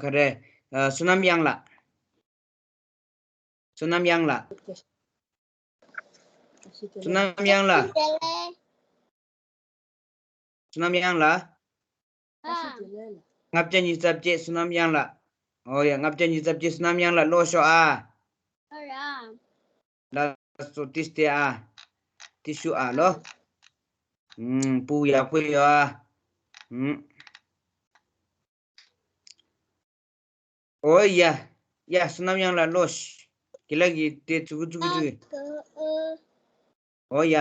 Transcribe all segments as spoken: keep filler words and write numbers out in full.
ག་རེ། ཨ། བསོད་ནམས་གཡང་ལགས། བསོད་ནམས་གཡང་ལགས། བསོད་ནམས་གཡང་ལགས། བསོད་ནམས་གཡང་ལགས། ལྔ་བརྒྱ་ཉི་ཤུ་རྩ་བརྒྱད། བསོད་ནམས་གཡང་ལགས། ཨོ་ཡ། ལྔ་བརྒྱ་ཉི་ཤུ་རྩ་བརྒྱད། བསོད་ནམས་གཡང་ལགས། ལོག་ཤོག་ཨ། ལགས་སོ། ཏིས་ཏེ་ཨ། ཏི་ཤུ་ཨ་ལོ། ཨུམ། སྤུ་གུ་ཡག་པོ་ཡོད་ཨ། ཨུམ། ཨོ་ཡ། ཡ། བསོད་ནམས་གཡང་ལགས་ལོ། ཤ། ཀི་ལ་གི་དེ་ཙུ་གུ་ཙུ་གུ་ཙུ་གུ། ཨ་ག་ཨོ། ཨོ་ཡ།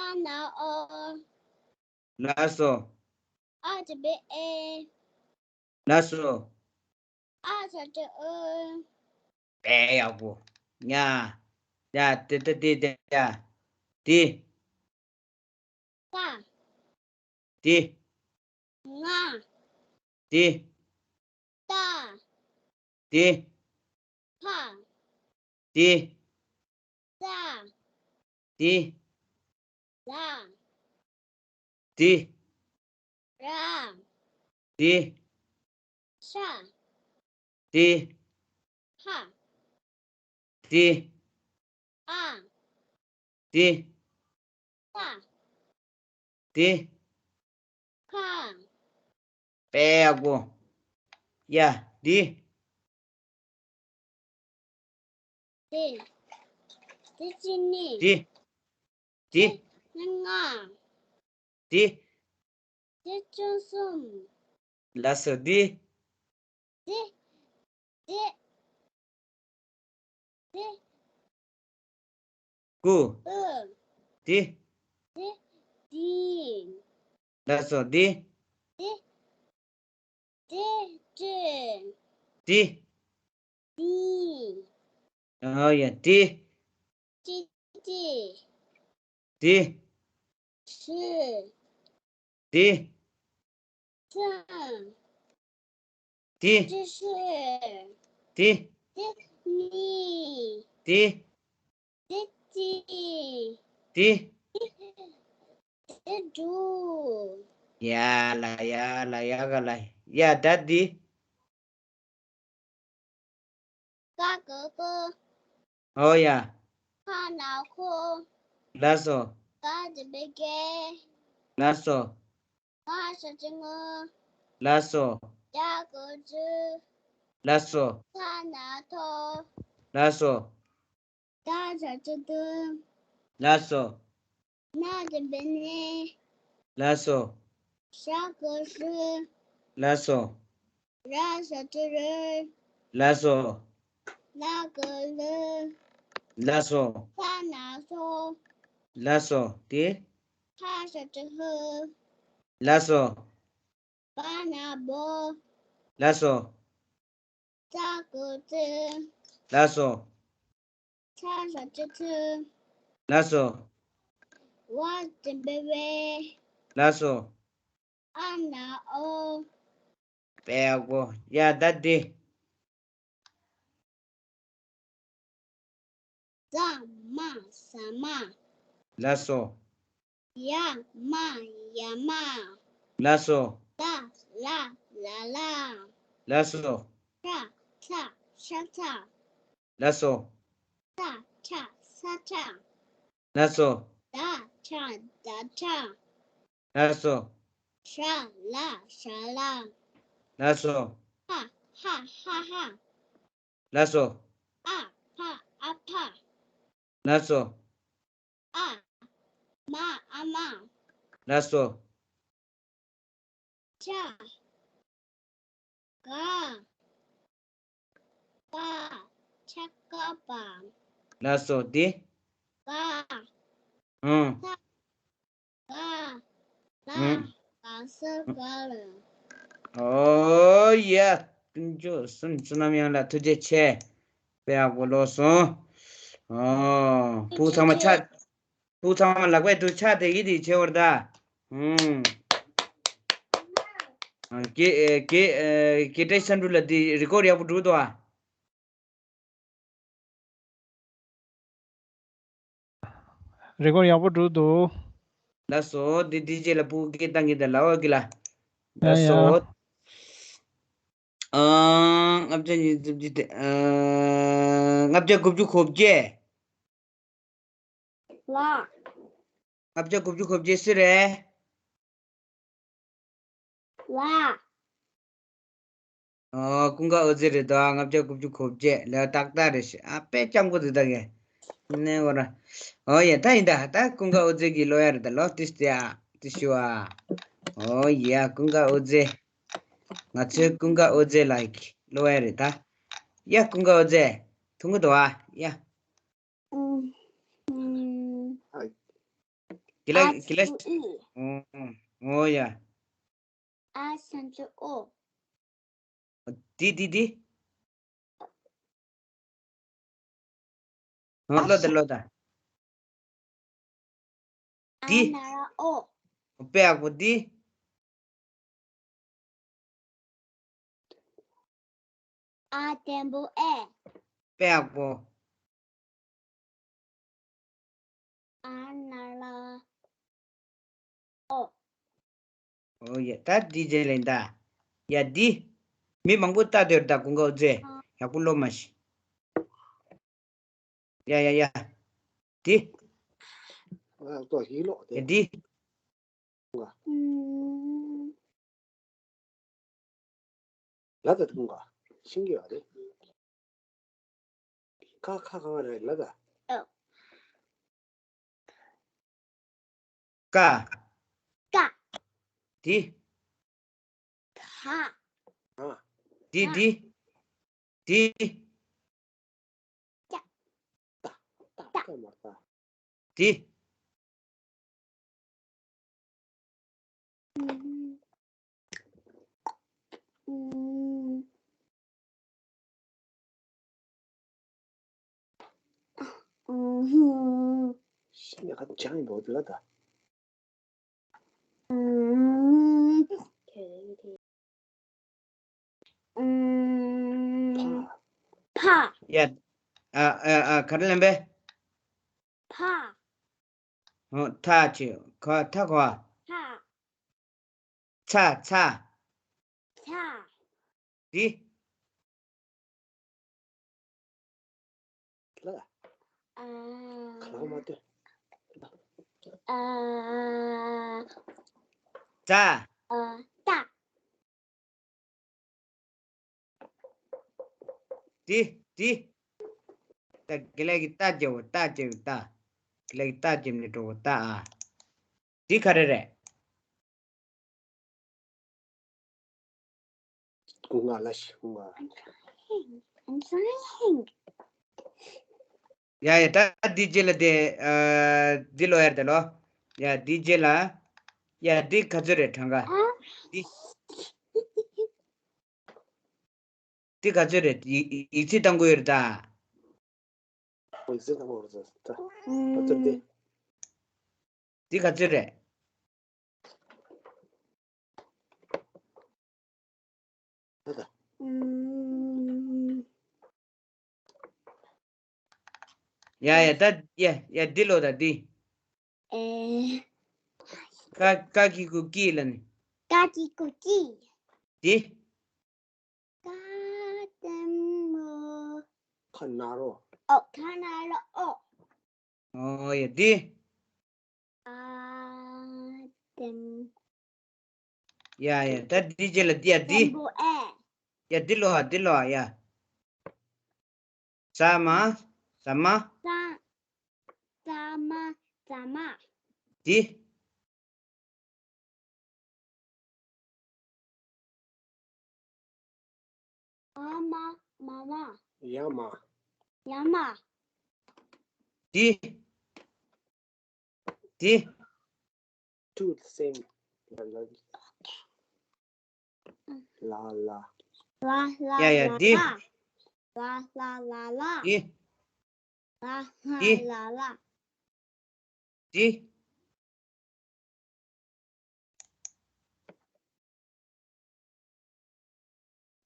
ཨ་ན་ཨོ། ལགས་སོ། ཨ་ཏི་བི་ཨེ། ལགས་སོ། ཨ་ས་ཏི་ཨོ། དཔེ་ཡག་པོ། ཡ། ཡ། དེ་དེ་དེ་དེ་ཡ། དེ། ཀ་ཏི། ང་། ཏི། ཏ། ཏི། ཕ། ཏི། ཙ། ཏི། ལ། ཏི། ར། ཏི། ཤ། ཏི། ཧ། ཏི། ཨ། ཏི། ཏ། ཏི། ཁ། དཔེ་ཡག་པོ། ཡ། འདི། འདི། འདི་གཅིག་གཉིས། འདི། འདི། འདི་ལྔ། འདི། འདི་བཅུ་གསུམ། ལགས་སོ། འདི། འདི། འདི། འདི། དགུ། དགུ། འདི། འདི། འདི། ལགས་སོ། འདི། འདི། འདི། བཅུ། འདི། འདི། ཨོ་ཡ། འདི། གཅིག་གཅིག་འདི། བཞི། འདི། གསུམ། འདི། བཅུ་བཞི། འདི། འདི་གཉིས། འདི། འདི་གཅིག་འདི། འདི་དྲུག་ཡ་ལ་ཡ་ལ་ཡ་ག་ལ་ཡ། ད་འདི། ཀ་ག་ཀུ། ཨོ་ཡ། ཁ་ན་ཁོ། ལགས་སོ། ག་ཏི་བི་གེ། ལགས་སོ། ང་ས་ཅི་ངུ། ལགས་སོ། ཡ་ག་ཙུ། ལགས་སོ། ཐ་ན་ཐོ། ལགས་སོ། ད་ས་ཅི་དུ། ལགས་སོ། ན་ཏི་བི་ནི། ལགས་སོ། ཤ་ག་ཤུ། ལགས་སོ། ར་ས་ཅི་རུ། ལགས་སོ། ལ་ག་ལུ། ལགས་སོ། ས་ན་སོ། ལགས་སོ། དེ། ཧ་ས་ཅི་ཧུ། ལགས་སོ། བ་ན་བོ། ལགས་སོ། ཙ་ག་ཙི། ལགས་སོ། ཚ་ས་ཅི་ཚུ། ལགས་སོ། ཝ་ཏི་བི་ཝེ། ལགས་སོ། ཨ་ན་ཨོ། དཔེ་ཡག་པོ། ཡ་ད་འདི། ཟ་མ་ཟ་མ། ལགས་སོ། ཡ་མ་ཡ་མ། ལགས་སོ། ད་ལ་ལ་ལ། ལགས་སོ། ཤ་ཚ་ཤ་ཚ། ལགས་སོ། ས་ཁྲ་ས་ཁྲ། ལགས་སོ། ད་ཁྲ་ད་ཁྲ། ལགས་སོ། ཧྲ་ལ་ཧྲ་ལ། ལགས་སོ། ཧ་ཧ་ཧ་ཧ། ལགས་སོ། ཨ་ཕ་ཨ་ཕ། ལགས་སོ། ཨ་མ་ཨ་མ། ལགས་སོ། ཅ་ག་པ། ཅ་ག་པ། ལགས་སོ། འདི། ག་ཨང་། ས་ག་ལ་ཨང་། ག་ས་ག་ལ། ཨོ་ཡ། ཀུན་སྤྱོད་སུན་བསོད་ནམས་གཡང་ལགས་ཐུགས་རྗེ་ཆེ། དཔེ་ཡག་པོ་ཀློག་སོང་། ཨོ། ཕྲུ་གུ་ཚང་མ་ཆ། ཕྲུ་གུ་ཚང་མ་ལག་པས་འདུག་ཕྱག་དེ་ཡིད་དེ་ཆེ་བར་གདའ། ཧུམ། ཨ། ཀེ་ཨེ་ཀེ་ཨེ་ཀེ་ཏྲེ་ཤན་ཀྲུ་ལ་དེ་རི་ཀོར་ཌ་ཡག་པོ་འགྲུབ་འདུག་ཨ། རི་ཀོར་ཌ་ཡག་པོ་འགྲུབ་འདུག་ལགས་སོ། དེ་དེ་རྗེས་ལ་ཕྲུ་གུ་སྐད་བཏང་གི་དང་ལའོ་གི་ལ། ཡ་ལགས་ཡ། སོ། ཨང་། ལྔ་བརྒྱ་ཉི་ཤུ་རྩ་བརྒྱད་དེ། ཨང་། ལྔ་བརྒྱ་དགུ་བཅུ་གོ་བརྒྱད། ལ། ལྔ་བརྒྱ་དགུ་བཅུ་གོ་བརྒྱད་སུ་རེད། ལ། ཨོ། ཀུན་དགའ་འོད་ཟེར་རེད་དོ། ལྔ་བརྒྱ་དགུ་བཅུ་གོ་བརྒྱད་ལ་ཏག་ཏག་རེད་ཤག་ཨ་དཔེ་སྐྱབས་མགོན་འདི་དག་གི་ནས་བར། ཨོ་ཡ། ད་ཡིན་ད། ད་ཀུན་དགའ་འོད་ཟེར་གྱི་ཀློག་ཡ་རེད་ད། ལོ་ཏིས་ཏི་ཨ་ཏི་ཤུ་ཨ། ཨོ་ཡ། ཀུན་དགའ་འོད་ཟེར། ང་ཚོའི་ཀུན་དགའ་འོད་ཟེར་ལགས་ཀྱི་ཀློག་ཡ་རེད་ད། ཡ། ཀུན་དགའ་འོད་ཟེར། ཐུང་གི་འདུག་ཨ། ཡ། ཨུམ། ཨུམ། གི་ལ་ཨ་གི་ལ། ཚུ་ཨི། ཨོ། ཨོ་ཡ། ཨ་སན་ཚུ་ཨོ། དི་དི་དི། ཨོ། ཨ་ལོ་ད་ཤ། ལོ་ད། ཨ་དི། ན་ར་ཨོ། དཔེ་ཡག་པོ་དི། ཨ་དེམ་པོ་ཨེ། དཔེ་ཡག་པོ། ཨ་ན་ར་ཨོ། ཨོ་ཡ། ད་དི་རྗེས་ལེན་ད། ཡ་དི། མི་མང་པོ་ལྟ་དེར་ད་ཀུན་དགའ་འོད་ཟེར། ཡག་པོ་ཀློག་མ་ཤེས། ཡ་ཡ་ཡ། དི། ཨ་ཏོ་ཧི་ལོ་དེ། ཡ་དི། ཨུམ། ལ་ད་དུང་ག་ཤིང་གི་ཡོད་རེད། ཁ་ཁ་གང་རེད་ལ་ད། ཨོ། ཀ། ཀ། དི། ཁ། ཨ། དི་དི། དི། ཀ། ཏ་ཏ་ཏ་མ་ཏ། དི། ཨུམ། ཨུམ། ཤི་ནས་ཁ་ཅང་ཡིན་པོ་དེ་ལ་ད། ཨུམ། ཨུམ། ཕ། ཕ། ཡ། ཨ་ཨ་ཨ་ག་རེ་ལེན་པས། ཕ། ཨོ། ཐ་ཆེ་ཁ་ཐ་ཁ་བ། ཕ། ཚ་ཚ། ཚ། དི། ལ། ཨ། ཁ་ལག་མ་སྟེ། ཨ། ཙ། ཨ། ཏ། དི་དི། ད་དགེ་ལེགས་ཀྱི་ཏ་རྒྱབ་པོ་ཏ་རྒྱབ་པོ་ཏ། དགེ་ལེགས་ཀྱི་ཏ་རྒྱབ་ནས་འགྲོ་བོ་ཏ་ཨ། དི་ག་རེ་རེད། སྐུ་ངལ་ལ་ཞིག་སྐུ་ངལ། ཡ་ཡ། ད་འདི་རྗེས་ལ་དེ་ཨ་འདི་ལོ་ཡར་དེ་ལོ། ཡ་འདི་རྗེས་ལ། ཡ་འདི་ག་ཚོད་རེད་གྲངས་ཀ། འདི། འདི་ག་ཚོད་རེད། ཡིག་ཡིག་ཚད་བཏང་དགོས་ཡོད་རེད་ད། ཡིག་ཚད་བཏང་དགོས་རེད་ད། ཨ་ཚོད་འདི། འདི་ག་ཚོད་རེད། ད་ད། ཡ་ཡ། ད་ཡ་ཡ་འདི་ལོ་ད་འདི། ཨེ། ཀ་ཀ་གི་གུ་ཀི་ལ་ནི། ཀ་གི་གུ་ཀི། འདི། ཀ་དེམ་པོ། ཁ་ན་རོ། ཨོ། ཁ་ན་རོ་ཨོ། ཨོ་ཡ་འདི། ཨ་དེམ། ཡ་ཡ། ད་འདི་རྗེས་ལ་འདི་ཡ་འདི། དེམ་པོ་ཨེ། ཡ་འདི་ལོ་ཨ་འདི་ལོ་ཨ་ཡ། ཟ་མ། ཟ་མ། ཟ། ཟ་མ། ཟ་མ། འདི། ཨ་མ། མ་མ། ཡ་མ། ཡ་མ། འདི། འདི། Two the same. ལ་ལ། ལ་ལ། ལ་ལ། ཡ་ཡ་ལ་འདི། ལ། ལ་ལ་ལ་ལ། འདི། ལ་ལ། འདི། ལ་ལ། འདི།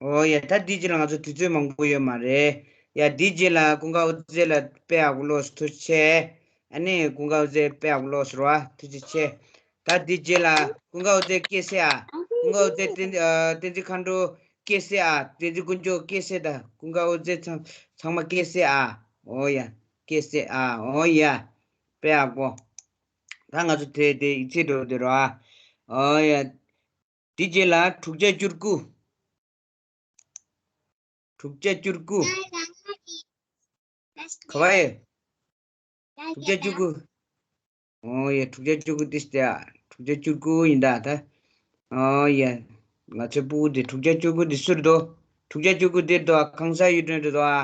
ཨོ་ཡ། ད་འདི་རྗེས་ལ་ང་ཚོ་དུས་ཚོད་མང་པོ་ཡོད་མ་རེད། ཡ་འདི་རྗེས་ལ་ཀུན་དགའ་འོད་ཟེར་ལ་དཔེ་ཡག་པོ་ཀློག་ཐུགས་རྗེ་ཆེ། ཨ་ནི་ཀུན་དགའ་འོད་ཟེར་དཔེ་ཡག་པོ་ཀློག་ཟེར་བ་ཐུགས་རྗེ་ཆེ། ད་འདི་རྗེས་ལ་ཀུན་དགའ་འོད་ཟེར་སྐྱེས་སེ་ཨ། ཀུན་དགའ་འོད་ཟེར་བསྟན་ཨ་བསྟན་འཛིན་མཁའ་འགྲོ། སྐད་གསལ་ཨ། དེ་ཚོ་དཀོན་མཆོག་སྐད་གསལ་ད། ཀུན་དགའ་འོད་ཟེར་ཚང་ཚང་མ་སྐད་གསལ་ཨ། འོ་ཡ། སྐད་གསལ་ཨ། འོ་ཡ། དཔེ་ཡག་པོ། ད་ང་ཚོ་དེ་དེ་ཡིག་ཚད་འགྲོ་དེ་རོ་ཨ། འོ་ཡ། དེ་རྗེས་ལ་དྲུག་བརྒྱ་བཅུ་དགུ། དྲུག་བརྒྱ་བཅུ་དགུ། ག་བ་ཡེ། དྲུག་བརྒྱ་བཅུ་དགུ། ཨོ་ཡ། དྲུག་བརྒྱ་བཅུ་དགུ་ཏིས་ཏེ་ཨ། དྲུག་བརྒྱ་བཅུ་དགུ་ཡིན་ད་ད། ཨོ་ཡ། ང་ཚོའི་སྤུ་གུ་དེ་དྲུག་བརྒྱ་བཅུ་དགུ་དེ་སུ་རེད་དོ། དྲུག་བརྒྱ་བཅུ་དགུ་དེ་རེད་དོ། གང་ཟག་ཡུལ་སྒྲོན་རེད་དོ་ཨ།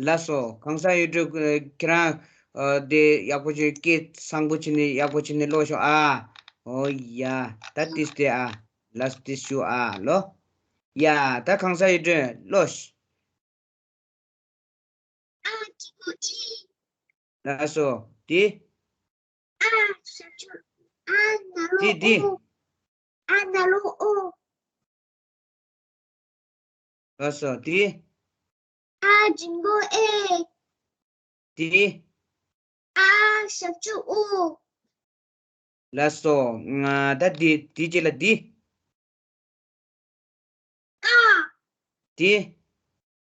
ལགས་སོ། གང་ཟག་ཡུལ་སྒྲོན་ཁྱེད་རང་། ཨ། དེ་ཡག་པོ་བྱས། སྐད་བཟང་པོ་བྱས་ནས་ཡག་པོ་བྱས་ནས་ཀློག་ཤོག་ཨ། ཨོ་ཡ། ད་ཏིས་ཏེ་ཨ། ལགས་སོ། ཏིས་ཞུ་ཨ་ལོ། ཡ། ད་གང་ཟག་ཡུལ་སྒྲོན་ཀློག་ཤིག་ཨ་གི་གུ་ཨི། ལགས་སོ། དེ། ཨ་ཞབས་ཀྱུ་ཨ་ན་རོ། དེ་དེ། ཨོ། ཨ་ན་རོ་ཨོ། ལགས་སོ། དེ། ཨ་འགྲེང་བུ་ཨེ། དེ། ཨ་ཞབས་ཀྱུ་ཨུ། ལགས་སོ། ང་ད་དེ་དེ་རྗེས་ལ་དེ། ཀ་དེ།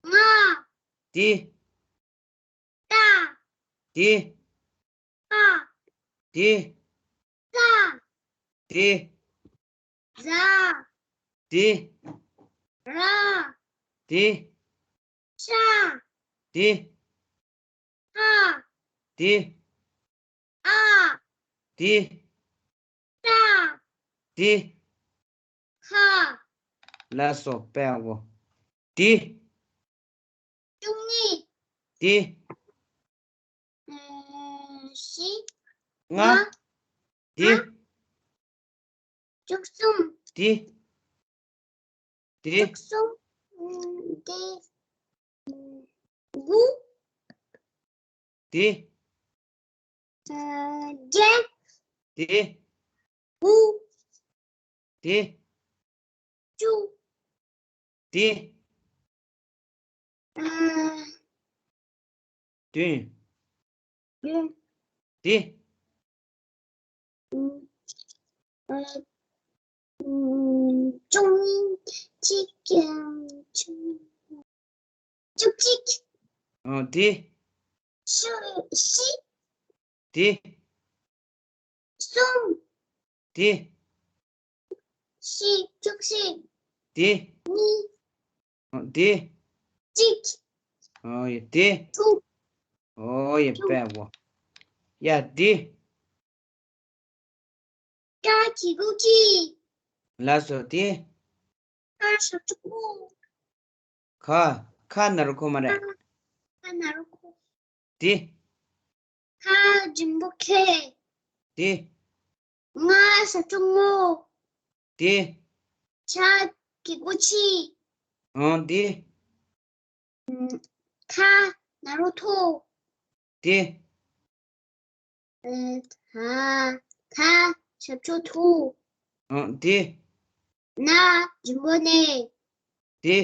ང་། དེ། ཏ། དེ། པ། དེ། ཙ། དེ། ཛ། དེ། ར། དེ། ཤ། དེ། ཧ། དེ། ཨ། དེ། ཏ། དེ། ཁ། ལགས་སོ། དཔེ་ཡག་པོ། དེ། བཅུ་གཉིས། དེ། ཨ་བཞི། ལྔ། ལྔ། དེ། ལྔ། བཅུ་གསུམ། དེ། དེ། བཅུ་གསུམ། ཨ་དེ། དགུ། དེ། ཨ་བརྒྱད། དེ། དགུ། དེ། བཅུ། དེ། ཨ་བདུན། བདུན། དེ། ཨ་ཨ་བཅུ་གཉིས། གཅིག་ཨ་བཅུ་བཅུ་གཅིག་ཨ་དེ། བཅུ་བཞི། དེ། གསུམ། དེ། བཞི། བཅུ་བཞི། དེ། གཉིས། ཨ་དེ། གཅིག་ཨ་ཡ་དེ། དྲུག་ཨོ་ཡ། དྲུག་དཔེ་ཡག་པོ། ཡ་དེ། ཀ་གི་གུ་ཀི། ལགས་སོ། དེ། ཁ་ཞབས་ཀྱུ་ཁུ། ཁ། ཁ་ན་རོ་ཁོ་མ་རེད། ཁ་ན་རོ་ཁོ། དེ། ཁ་འགྲེང་བུ་ཁེ། དེ། ང་ཞབས་ཀྱུ་ངོ། དེ། ཆ་གི་གུ་ཆི། ཨང་། དེ། ཁ་ན་རོ་ཐོ། དེ། ཨ་ད། ད་ཞབས་ཀྱུ་ཐུ། ཨང་། དེ། ན་འགྲེང་བུ་ནེ། དེ།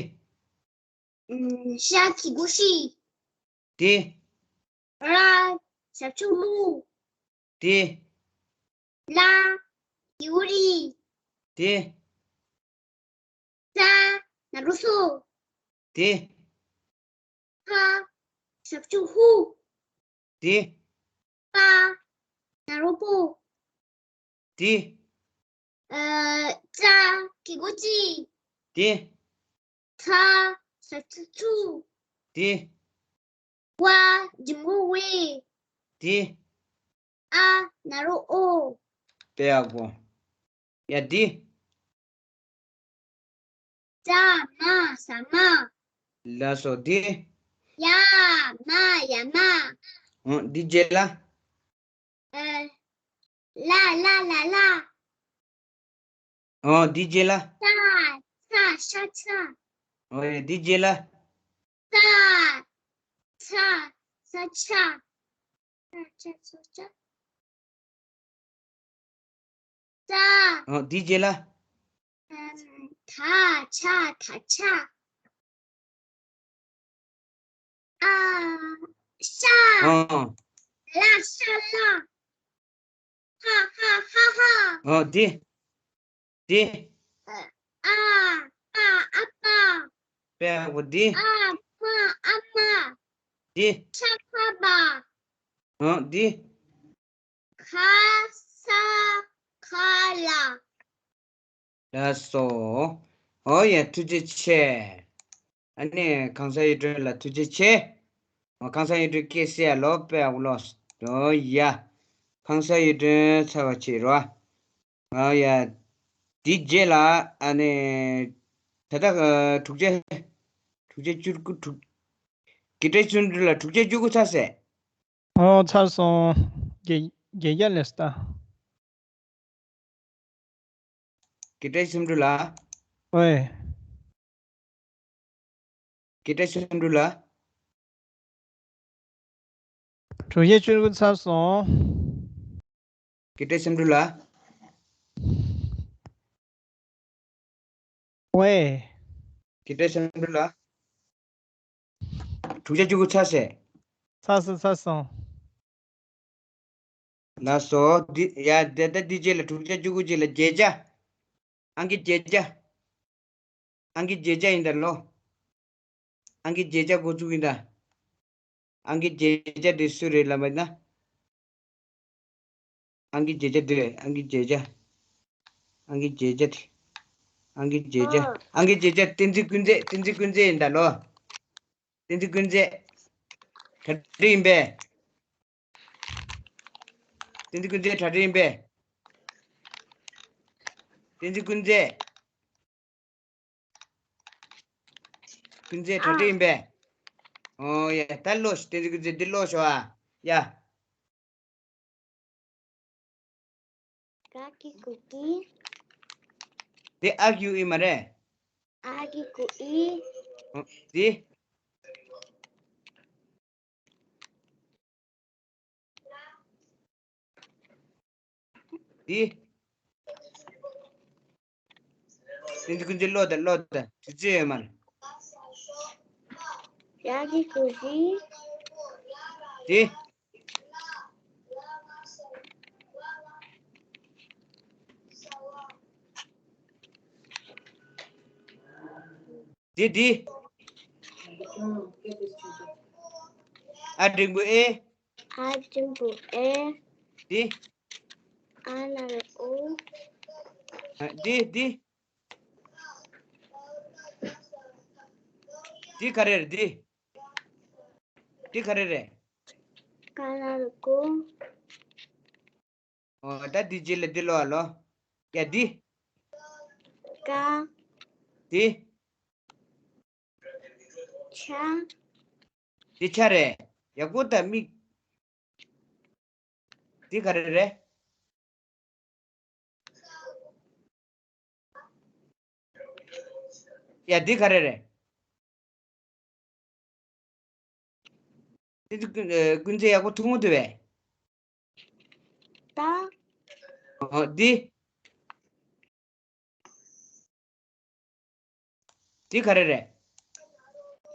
ཤ་གི་གུ་ཤི། དེ། ར་ཞབས་ཀྱུ་རུ། དེ། ལ་གི་གུ་རི། དེ། ས་ན་རོ་སོ། དེ། ཧ་ཞབས་ཀྱུ་ཧུ། དེ། པ་ན་རོ་པོ། དེ། ཨ་ཙ་གི་གུ་ཙི། དེ། ཚ་ཞབས་ཀྱུ་ཚུ། དེ། ཝ་འགྲེང་བུ་ཝེ། དེ། ཨ་ན་རོ་ཨོ། དཔེ་ཡག་པོ། ཡ་དེ། ཛ་མ་ཟ་མ། ལགས་སོ། དེ། ཡ་མ་ཡ་མ། ཨོ་དེ་རྗེས་ལ། ཨ་ལ་ལ་ལ་ལ། ཨོ་དེ་རྗེས་ལ། ཚ་ཚ་ཤ་ཚ། ཨོ་ཡ་དེ་རྗེས་ལ། ཚ་ཚ་ཚ་ཆ། ཚ་ཆ་ཚ་ཆ། ཙ། ཨོ་དེ་རྗེས་ལ། ཨམ་ད་ཆ་ད་ཆ། ཨ་ཤ། ཨོ། ལ་ཤ་ལ། ཧ་ཧ་ཧ་ཧ། ཨོ་དེ། དེ། ཨ་པ་ཨ་པ། དཔེ་ཡག་པོ་འདི། ཨ་མ། ཨ་མ། འདི། ཤ་ཁ་བ། ཨ་འདི། ཁ་ས་ཁ་ལ། ལགས་སོ། ཨོ་ཡ་ཐུགས་རྗེ་ཆེ། ཨ་ནི་གང་ཟག་གཡུ་སྒྲོན་ལ་ཐུགས་རྗེ་ཆེ། ཨོ་གང་ཟག་གཡུ་སྒྲོན་སྐད་གསལ་ཡ་ལོ་དཔེ་ཡག་པོ་ལོ། ཨོ་ཡ། གང་ཟག་གཡུ་སྒྲོན་ཚར་བ་བྱེད་རོགས། ཨོ་ཡ། དེའི་རྗེས་ལ་ཨ་ནི་ད་ལྟ་དྲུག་ཆ་དྲུག་ཆ་བཅུ་དགུ་དྲུག་དགེ་བཀྲ་བརྩོན་འགྲུས་ལ་དྲུག་ཆ་བཅུ་དགུ་ཚར་ཟེར། ཨོ་ཚར་སོང་། བརྒྱད་བརྒྱད་བརྒྱ་ལས་ལྟ། དགེ་བཀྲ་བརྩོན་འགྲུས་ལ། ཨོའི། དགེ་བཀྲ་བརྩོན་འགྲུས་ལ། དྲུག་བརྒྱ་བཅུ་དགུ་ཚར་སོང་། དགེ་བཀྲ་བརྩོན་འགྲུས་ལ། ཝེ། དགེ་བཀྲ་བརྩོན་འགྲུས་ལ། དྲུག་བརྒྱ་བཅུ་དགུ་ཚར་ཟེར། ཚར་སོང་ཚར་སོང་། ལགས་སོ། འདི་ཡ་དེ་ལྟ་འདི་རྗེས་ལ་དྲུག་བརྒྱ་བཅུ་དགུ་རྗེས་ལ་བརྒྱད་བརྒྱ། ཨང་ཀི་བརྒྱད་བརྒྱ། ཨང་ཀི་བརྒྱད་བརྒྱ་ཡིན་ད་ལོ། ཨང་ཀི་བརྒྱད་བརྒྱ་འགོ་བཙུགས་ཡིན་ད། ཨང་ཀི་བརྒྱད་བརྒྱ་དེ་སུ་རེད་ལབ་པ་ཡིན་ན། ཨང་ཀི་བརྒྱད་བརྒྱ་དེ་རེད། ཨང་ཀི་བརྒྱད་བརྒྱ། ཨང་ཀི་བརྒྱད་བརྒྱ་དེ། ཨང་ཀི་བརྒྱད་བརྒྱ། ཨང་ཀི་བརྒྱད་བརྒྱ་བསྟན་འཛིན་ཀུན་མཛེས། བསྟན་འཛིན་ཀུན་མཛེས་ཡིན་ད་ལོ། བསྟན་འཛིན་ཀུན་མཛེས། གྲ་སྒྲིག་ཡིན་པས། བསྟན་འཛིན་ཀུན་མཛེས་གྲ་སྒྲིག་ཡིན་པས། བསྟན་འཛིན་ཀུན་མཛེས། ཀུན་མཛེས་གྲ་སྒྲིག་ཡིན་པས། ཨོ་ཡ་ད་ཀློག་ཤོག་བསྟན་འཛིན་ཀུན་མཛེས་འདི་ཀློག་ཤོག་ཨ། ཡ། ག་གི་གུ་གི། འདི་ཨ་གི་གུ་ཨི་མ་རེད། ཨ་གི་གུ་ཨི། ཨོ་འདི། འདི། འདི་འདི་ཀུན་གྱིས་ཀློག་དང་ཀློག་དང་དུས་ཚོད་ཡོད་མ་རེད། ཡ་གི་གུ་ཤི། འདི། འདི་འདི། ཨ་འགྲེང་བུ་ཨེ། ཨ་འགྲེང་བུ་ཨེ། འདི། ཨ་ན་རོ་ཨོ། ཨ་འདི་འདི། འདི་ག་རེ་རེད་འདི། འདི་ག་རེ་རེད། ཀ་ན་རོ་ཀོ། ཨོ་ད་འདི་རྗེས་ལ་འདི་ཀློག་ཨ་ལོ། ཡ་འདི། ཀ། འདི། ཆ། འདི་ཆ་རེད། ཡག་པོ་ད་མིག་འདི་ག་རེ་རེད། ཡ་འདི་ག་རེ་རེད། འདི་ཀུན་ཀུན་རྫས་ཡག་པོ་ཐུང་ངུ་འདུག་བས། ད། ཨོ་འདི། འདི་ག་རེ་རེད།